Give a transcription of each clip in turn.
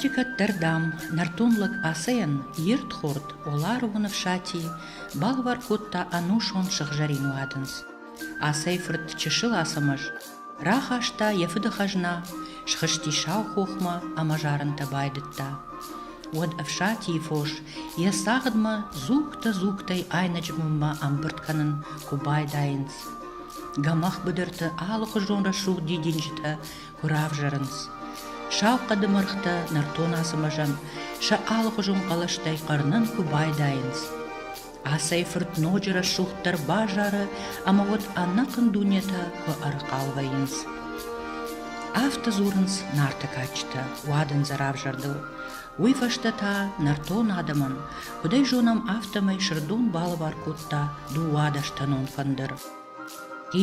Раджы кӕддӕр, дам, нӕртон лӕг Ацӕйӕн йе рдхорд Оларовы Ӕфсати балӕвар кодта ӕнусон сыгъзӕрин уадындз. Ацӕйы фырт чысыл Ацӕмӕз рахаста йӕ фыды хӕзна, схызти Сау хохмӕ ӕмӕ зарынтӕ байдыдта. Уӕд Ӕфсатийы фос йӕ цагъдмӕ дзугтӕ-дзугтӕй айнӕджы бынмӕ ӕмбырд кӕнын куы байдайынц. Гӕмӕх быдырты алыхуызон рӕсугъд дидинджытӕ куы равзӕрынц. Сау хъӕды мӕргътӕ нӕртон Ацӕмӕзӕн сӕ алыхуызон хъӕлӕстӕй хъӕрнын куы байдайынц. Ацӕйы фырт ноджы рӕсугъддӕр базары ӕмӕ уӕд ӕнӕхъӕн дунетӕ куы ӕрыхъал вӕййынц. Афтӕ дзурынц Нарты кадджытӕ уадындзы равзӕрдыл. Уый фӕстӕ та нӕртон адӕмӕн, куыд ӕй зонӕм, афтӕмӕй Сырдон балӕвар кодта дыууадӕстӕнон фӕндыр.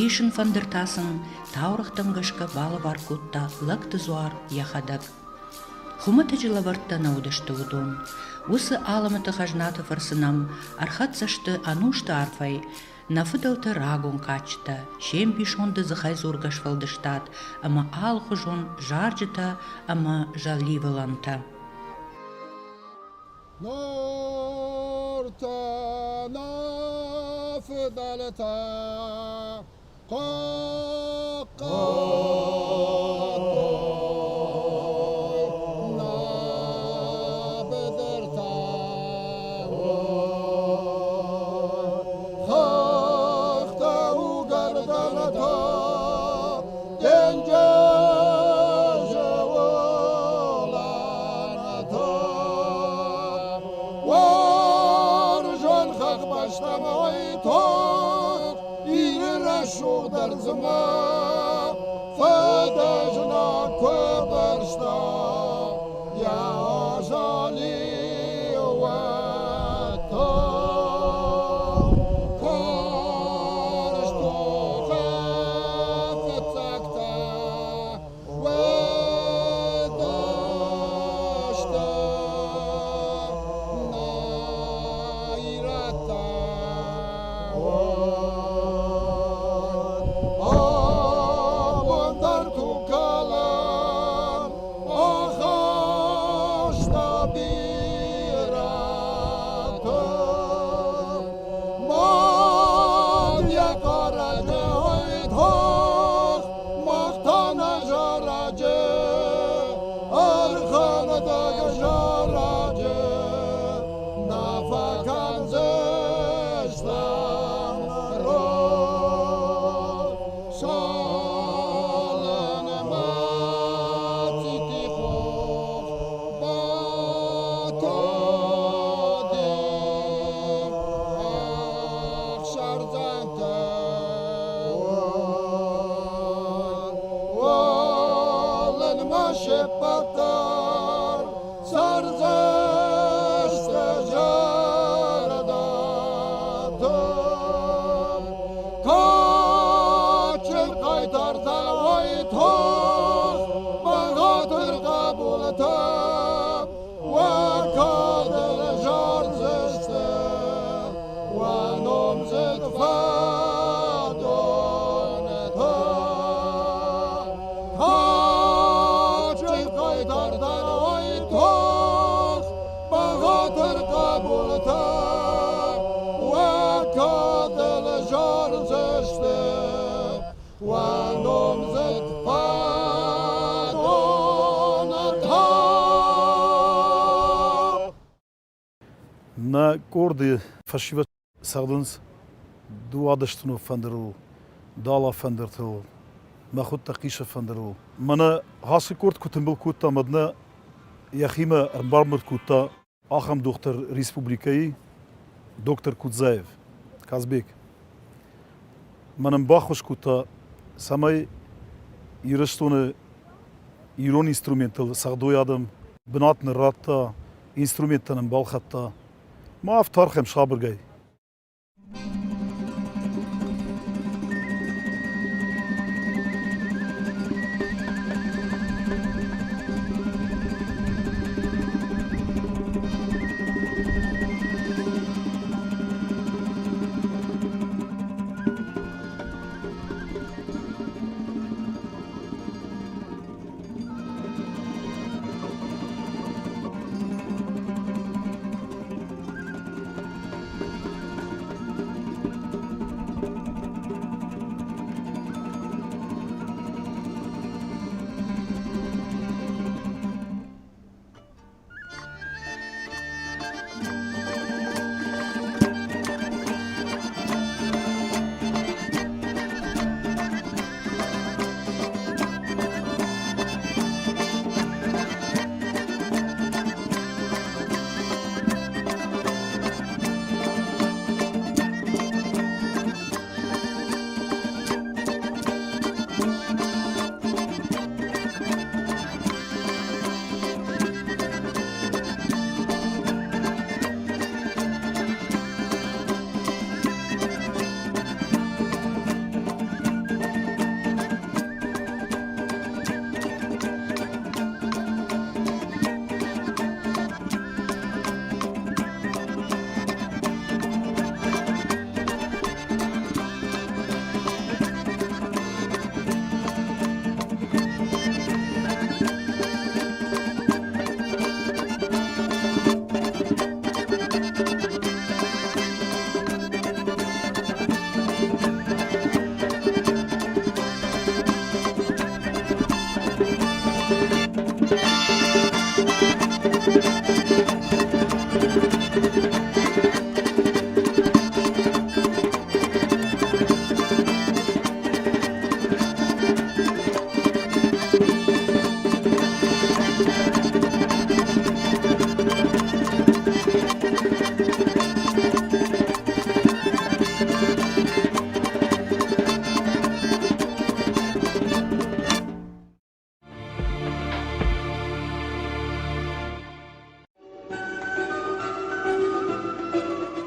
Исын фӕндыр та сын таурӕгътӕм гӕсгӕ балӕвар кодта Лӕгты дзуар йӕхӕдӕг. Хуымӕтӕджы лӕвӕрттӕ нӕ уыдысты уыдон. Уыцы алӕмӕты хӕзнаты фӕрцы нӕм ӕрхӕццӕ сты ӕнусты арфӕй нӕ фыдӕлты рагон кадджытӕ, се мбисонды дзыхӕйдзургӕ сфӕлдыстад ӕмӕ алыхуызон зарджытӕ ӕмӕ зӕливылӕнтӕ. Нартӕ, нӕ фыдӕлтӕ, хъахъхъӕдтой нӕ быдыртӕ. Хӕхтӕ, угӕрдӕнтӕ, денджызы уылӕнтӕ. Уарзон хӕхбӕстӕм уайтагъд Иры рӕсугъд ӕрдзмӕ фыдызнаг куы бырста йӕ азалиуӕттӕ. Карз тохы фыццӕгтӕ уыдысты нӕ ирӕттӕ. Абон дӕр тугкалӕн ахаста бирӕтӕ. Мад йӕ хъарӕджы тох Мах та нӕ зарӕджы, ӕрхӕндӕг зарӕджы нӕ фӕкӕндзыстӕм рох. Цалынмӕ цъити хох батади, ӕхсӕрдзӕнтӕ. Уалынмӕ се ппӕт дӕр цӕрдзысты зӕрдӕты. Кадджын хъайтартӕ уайтагъд бӕгъатыр хъӕбултӕ уӕ кадыл зардзысты, уӕ номдзыд фӕдонтӕ. Кадджын хъайтартӕ уайтагъд бӕгъатыр хъӕбултӕ уӕ кадыл зардзысты, уӕ номдзыд фӕдонтӕ. Нӕ къорды фӕсивӕд цӕгъдынц дыууадӕстӕнон фӕндырыл, дала фӕндыртыл, мӕхуыдтӕ хъисы фӕндырыл. Мӕнӕ ацы къорд куы тымбыл кодта, уӕд нӕ йӕхимӕ ӕрбамбырд кодта ахӕм дохтыр республикӕйы, доктор Кудзаев, Казбек. Мӕнӕн баххуыс кодта, цӕмӕй Ирыстоны ирон инструменттыл цӕгъдой адӕм, бынат нын радта, инструменттӕ нын балхӕдта. Ма афтӕ архайӕм сабыргай.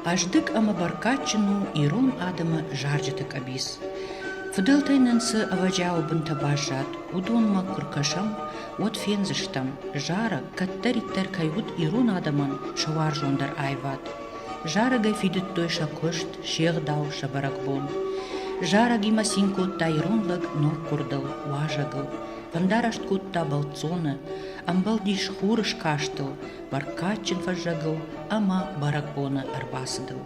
Хъӕздыг ӕмӕ бӕркадджын у ирон адӕмы зарджыты къӕбиц. Фыдӕлтӕй нын цы ӕвӕджиауы бынтӕ баззад, уыдонмӕ куы ркӕсӕм, уӕд фендзыстӕм, зарӕг кӕддӕриддӕр кӕй уыд ирон адӕмӕн сӕ уарзондӕр аивад. Зарӕгӕй фидыдтой сӕ куыст, се гъдау, сӕ бӕрӕгбон. Зарӕгимӕ цин кодта ирон лӕг ноггуырдыл, уазӕгыл, фӕндараст кодта бӕлццоны, ӕмбӕлдис хуры скастыл, бӕркадджын фӕззӕгыл ӕмӕ бӕрӕгбоны ӕрбацыдыл.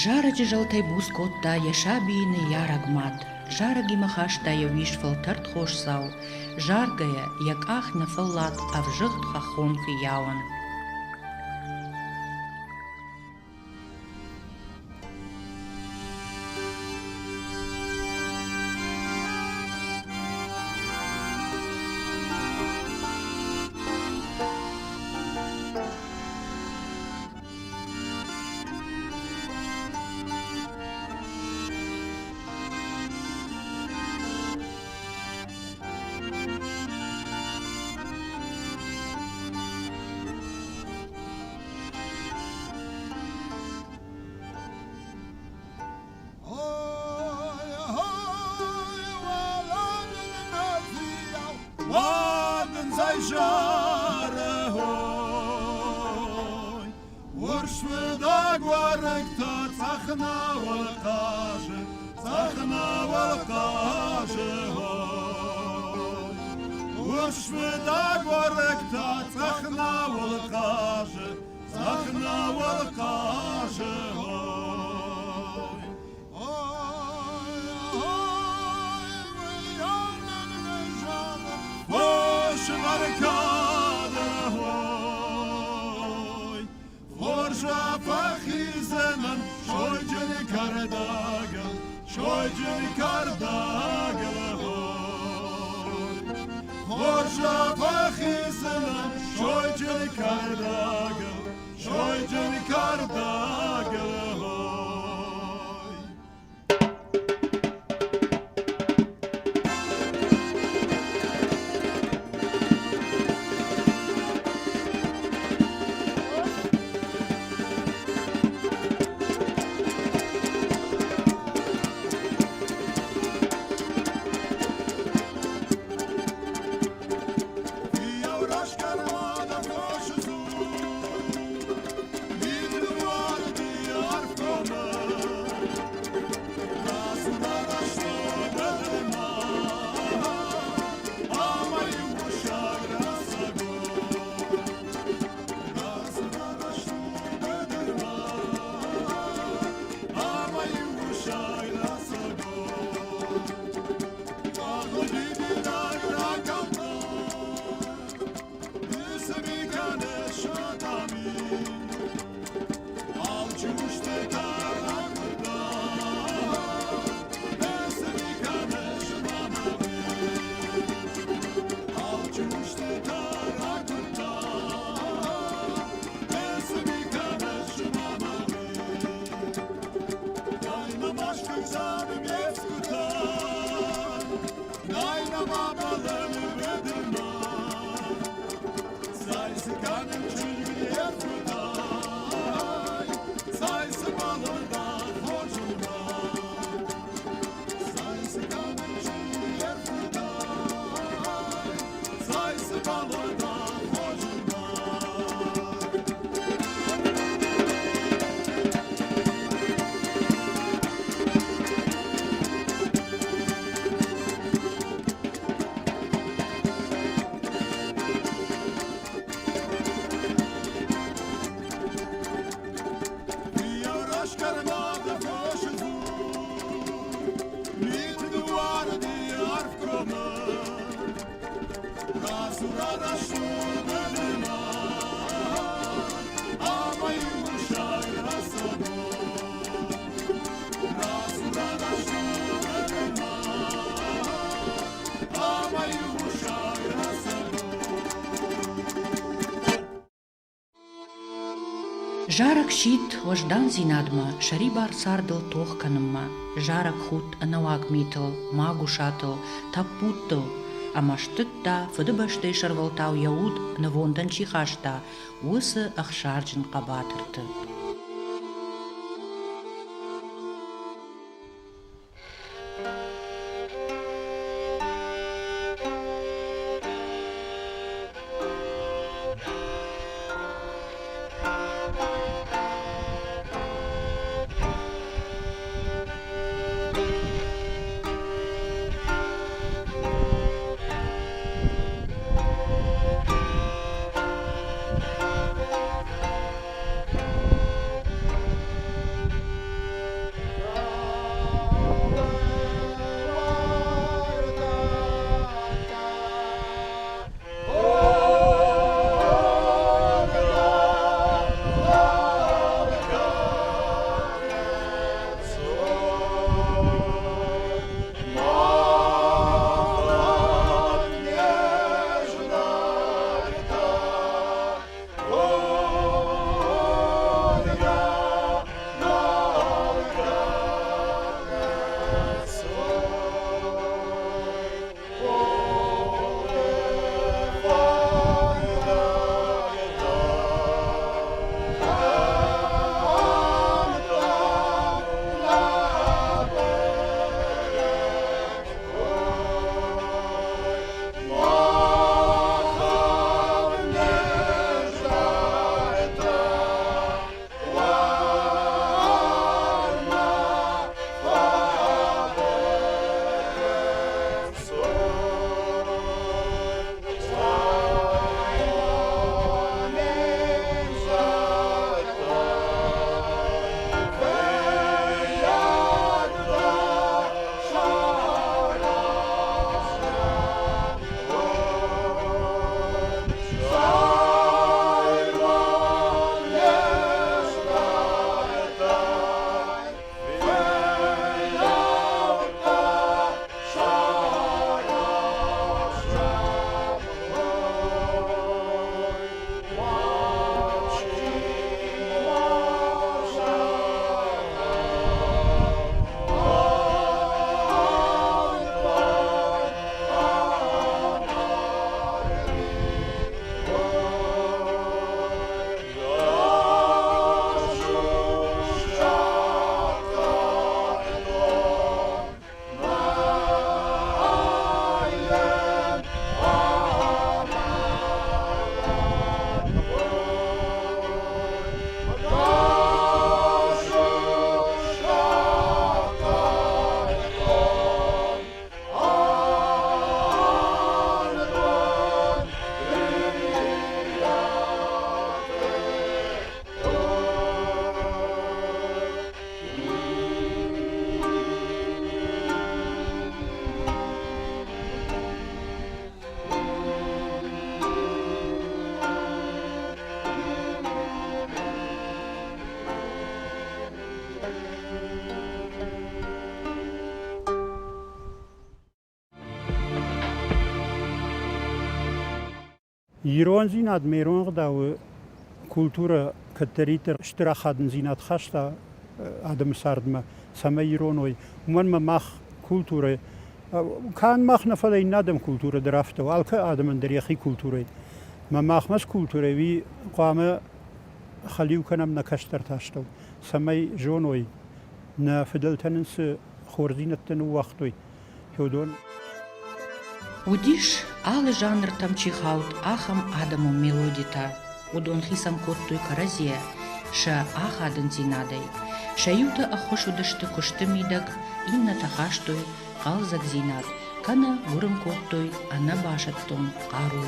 Зарӕджы зӕлтӕй буц кодта йӕ сабийы ныййарӕг мад. Зарӕгимӕ хаста йӕ уис фӕлтӕрд хосдзау, заргӕйӕ йӕ къах нӕ фӕллад ӕвзыгъд хӕххон фыййауӕн. Урсвӕндаг уӕрыкк цъӕх науыл хъазы, цъӕх науыл хъазы, ой. Урсвӕндаг уӕрыкк цъӕх науыл хъазы, цъӕх науыл хъазы, ой. Сойджын кӕрдӕгыл, хорз фӕхизынӕн, сойджын кӕрдӕгыл, сойджын кӕрдӕгыл. Зарӕг сидт уӕздандзинадмӕ, сӕрибар цардыл тох кӕнынмӕ. Зарӕг худт ӕнӕуаг митыл, магусатыл, тӕппудтыл ӕмӕ стыдта, Фыдыбӕстӕйы сӕрвӕлтау йӕ уд нывондӕн чи хаста, уыцы ӕхсарджын хъӕбатырты. Ирондзинад ме ирон ӕгъдауы культурӕ кӕддӕриддӕр стыр ахадындзинад хаста адӕмы цардмӕ, цӕмӕй ирон уой. Уымӕн ӕмӕ мах культурӕ, канд мах нӕ, фӕлӕ иннӕ адӕм культурӕ дӕр афтӕ у, алкӕй адӕмӕн дӕр йӕхи культурӕ. Мӕ махмӕ цы культурӕ, уый хъуамӕ хӕлиу кӕнӕм нӕ кӕстӕрты астӕу, цӕмӕй зоной, нӕ фыдӕлтӕ нын цы хорздзинӕдтӕ ныууагътой, уыдон. Уыдис, алы жанртӕм чи хауд, ахӕм адӕмон мелодитӕ. Уыдон хицӕн кодтой кӕрӕдзийӕ сӕ ахадындзинадӕй. Сӕ иутӕ ӕххуыс уыдысты куысты мидӕг, иннӕтӕ хастой хъӕлдзӕгдзинад кӕнӕ гуырын кодтой ӕнӕбасӕттон хъару.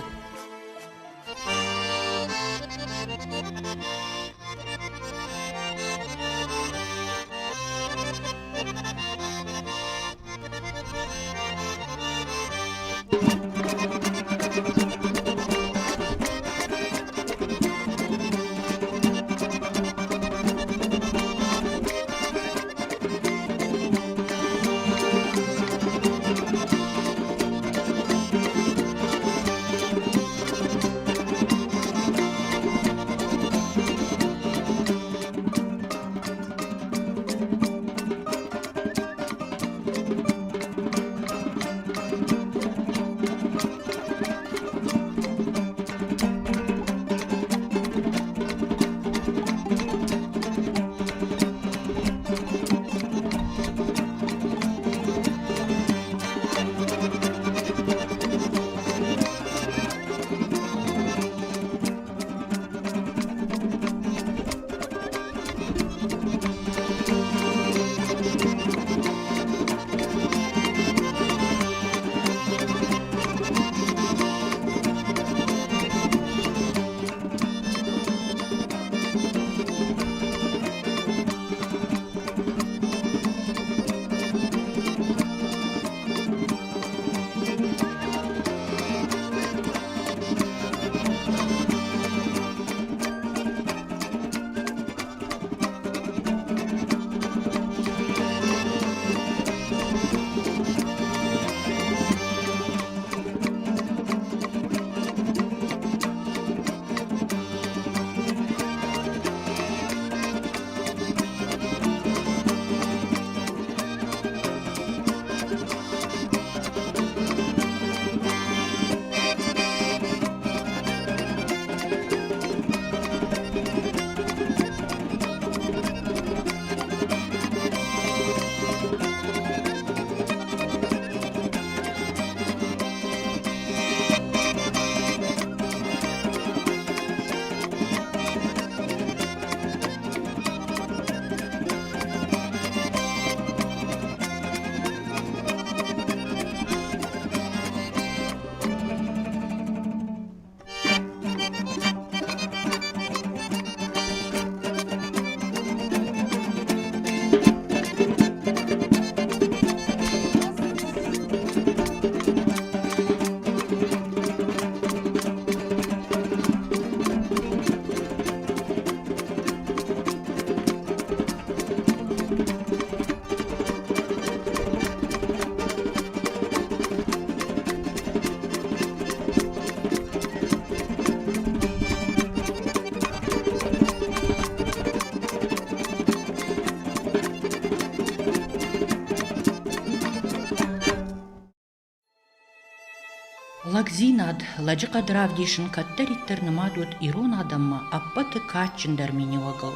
Лӕгдзинад, лӕджыхъӕд равдисын кӕддӕриддӕр нымад уыд ирон адӕммӕ ӕппӕты кадджындӕр миниуӕгыл,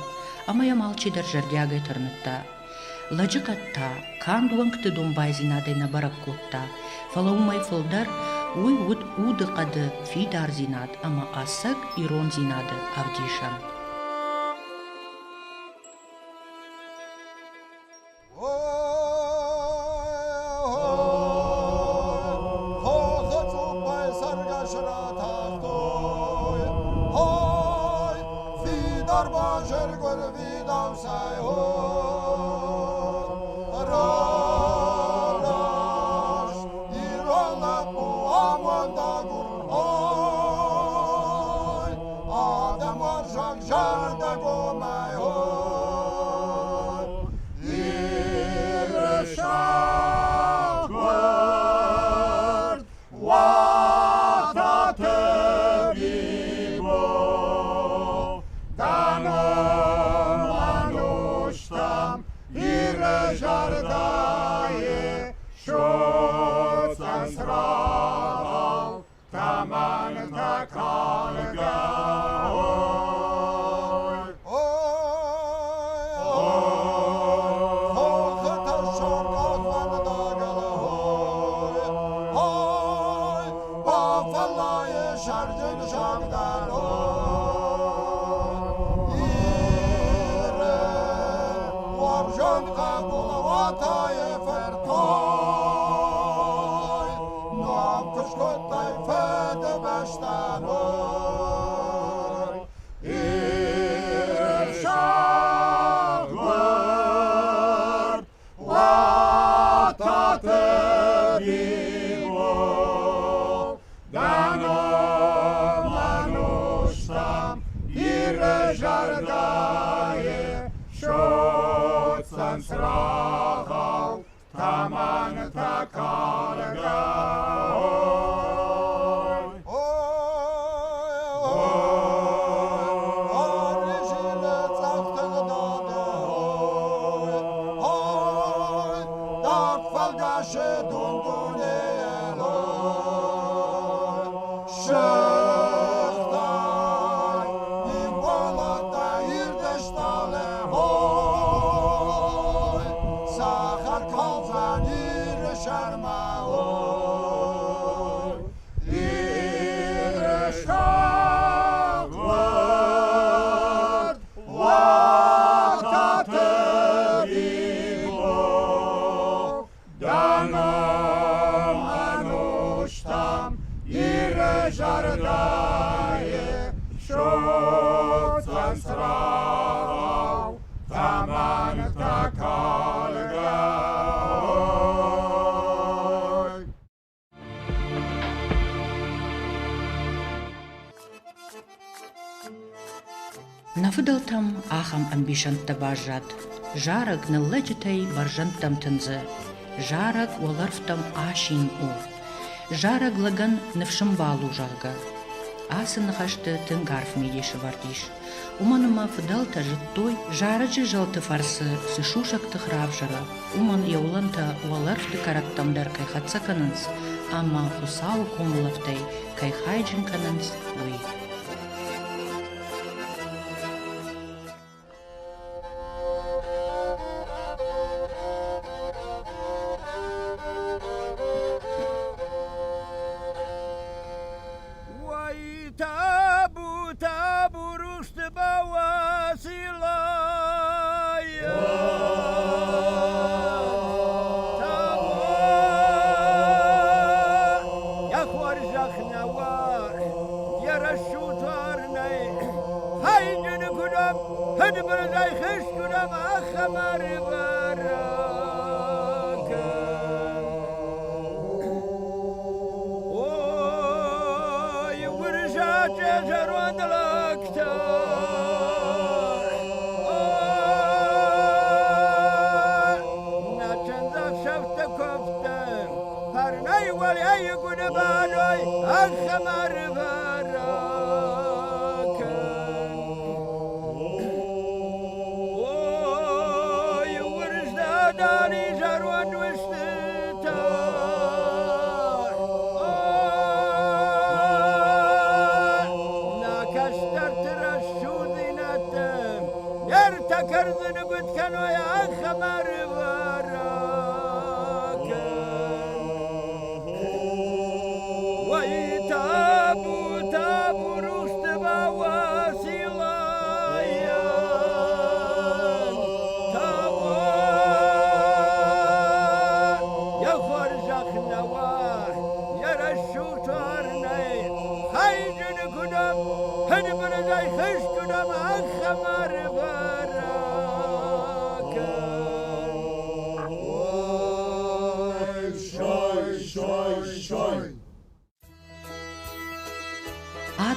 ӕмӕ йӕм алчидӕр зӕрдиагӕй тырныдта. Лӕджыхъӕд та канд уӕнгты домбайдзинадӕй нӕ бӕрӕг кодта, фӕлӕ уымӕй фылдӕр уый уыд удыхъӕды фидардзинад ӕмӕ ӕцӕг ирондзинады ӕвдисӕн. Хохы цъуппӕй цӕргӕс ратахтой, Ой, фидар базыргуыр видауцӕй, ой, Рараст ирон лӕппу амондагур, ой, адӕмуарзаг зӕрдӕгомӕй, ой. Иры саггуырд Уататы Бибо, дӕ ном ӕнустӕм Иры зӕрдӕйы судздзӕн цырагъау, тӕмӕнтӕ калгӕ. Хохы тӕссар къахвӕндагыл ой, бафӕллайы сӕрджын сагдар. Иры уарзон хъӕбул Уатайы фырт ой, Ном куы скодтай Фыдыбӕстӕн, ой, Иры саггуырд Уататы Бибо, дӕ ном ӕнустӕм Иры зӕрдӕйы судздзӕн цырагъау, тӕмӕнтӕ калгӕ. Фӕлгӕсы дун-дунейыл сыгъдӕг Бимболатӕ ирдӕстӕлы ой, цӕхӕр калдзӕн Иры сӕрмӕ ой. Иры саггуырд Уататы Бибо, дӕ ном ӕнустӕм Иры зӕрдӕйы судздзӕн цырагъау, тӕмӕнтӕ калгӕ. Нӕ фыдӕлтӕм ахӕм ӕмбисӕндтӕ баззад: зарӕг ныллӕджытӕй бӕрзӕндтӕм тындзы, зарӕг уӕлӕрвтӕм асин у, зарӕг лӕгӕн ныфсымбал у, зӕгъгӕ. Ацы ныхӕсты тынг арф мидис ӕвӕрд ис, уымӕн ӕмӕ фыдӕлтӕ зыдтой, зарӕджы зӕлты фӕрцы цы сусӕг тых равзӕры, уымӕн йӕ уылӕнтӕ уӕлӕрвты кӕрӕттӕм дӕр кӕй хӕццӕ кӕнынц ӕмӕ Хуыцауы комулӕфтӕй кӕй хайджын кӕнынц, уый. Уай, табу, табу, русты бауасилай. Табу, йӕ хорзӕх нӕ уа, йӕ рӕсугъд фарнӕй хайджын куынӕм, фыдбылызӕй хызт куынӕм, ахӕм ӕрвӕрӕг. Ой, уырзаджы зӕронд лӕгтӕ! Нӕ чындзӕхсӕвты куывдты фӕрнӕй уӕлейы гуырбаной ахӕм ӕрвӕрӕг. Ой, уырздадали зӕронд устытӕ!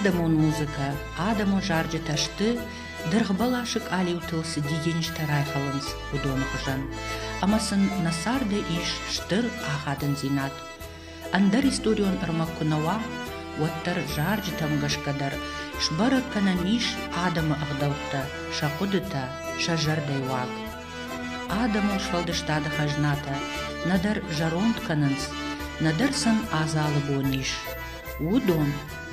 Адӕмон музыкӕ, адӕмон зарджытӕ сты, дыргъбӕласы къалиутыл цы дидинджытӕ райхӕлынц, уыдоны хуызӕн, ӕмӕ сын нӕ царды ис стыр ахадындзинад. Ӕндӕр историон ӕрмӕг куы нӕ уа, уӕддӕр зарджытӕм гӕсгӕ дӕр сбӕрӕг кӕнӕн ис адӕмы ӕгъдӕуттӕ, сӕ хъуыдытӕ, сӕ зӕрдӕйы уаг. Адӕмон сфӕлдыстады хӕзнатӕ нӕдӕр зӕронд кӕнынц, нӕдӕр сын адзалы бон ис. Уыдон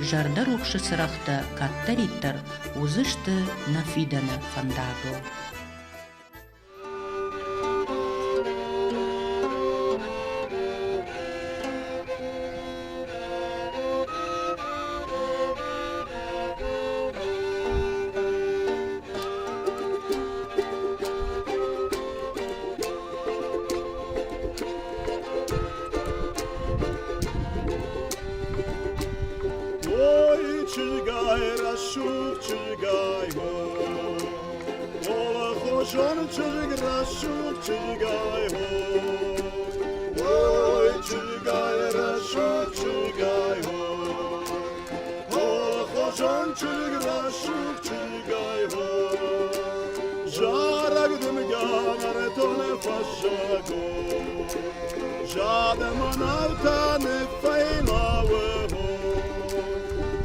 зӕрдӕрухсы цырӕгътӕ кӕддӕриддӕр уыдзысты нӕ фидӕны фӕндагыл. Ой, чызгай, рӕсугъд чызгай, Олахозон чызг, рӕсугъд чызгай, Ой, чызгай, рӕсугъд чызгай, Олахозон чызг, рӕсугъд чызгай, Зарӕг дымгӕ нӕртон фӕззӕгон, Зады мӕнӕутӕ ныффӕйлауы.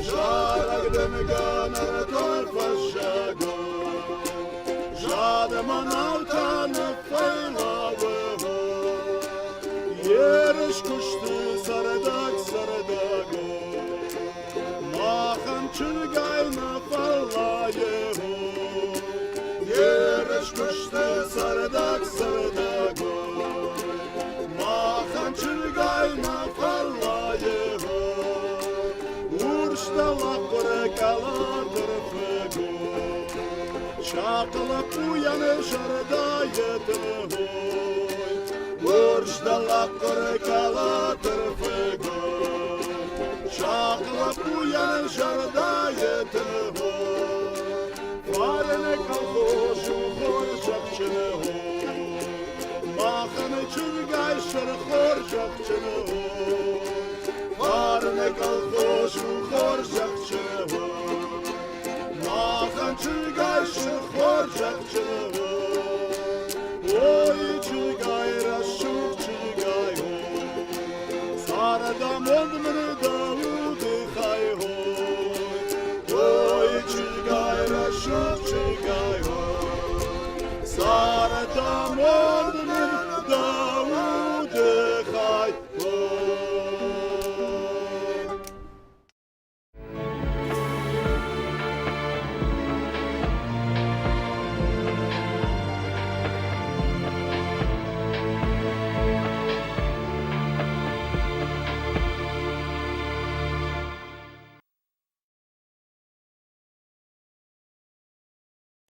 Зарӕг дымгӕ нӕртон фӕззӕгон, Зады мӕнӕутӕ ныффӕйлауы. Ерыс куысты цӕрдӕг цӕрдӕгон, Махӕн чызгай нӕ фӕллайы. Ерыс куысты цӕрдӕг цӕрдӕгон, Махӕн чызгай нӕ фӕллайы. Урс дӕллагхъуыры кӕлӕты рфыгон, Сахъ лӕппуйӕн зӕрдӕйы тыхой. Урс дӕллагхъуыры кӕлӕты рфыгон, Сахъ лӕппуйӕн зӕрдӕйы тыхой. Фарны колхоз у хорзӕхджын хо, Махӕн чызгай сыр хорзӕхджын хо. Фарны колхоз у хорзӕхджын хо, Махӕн чызгай сыр хорзӕхджын хо. Ой, чызгай, рӕсугъд чызгай, о, Цардамонд мын.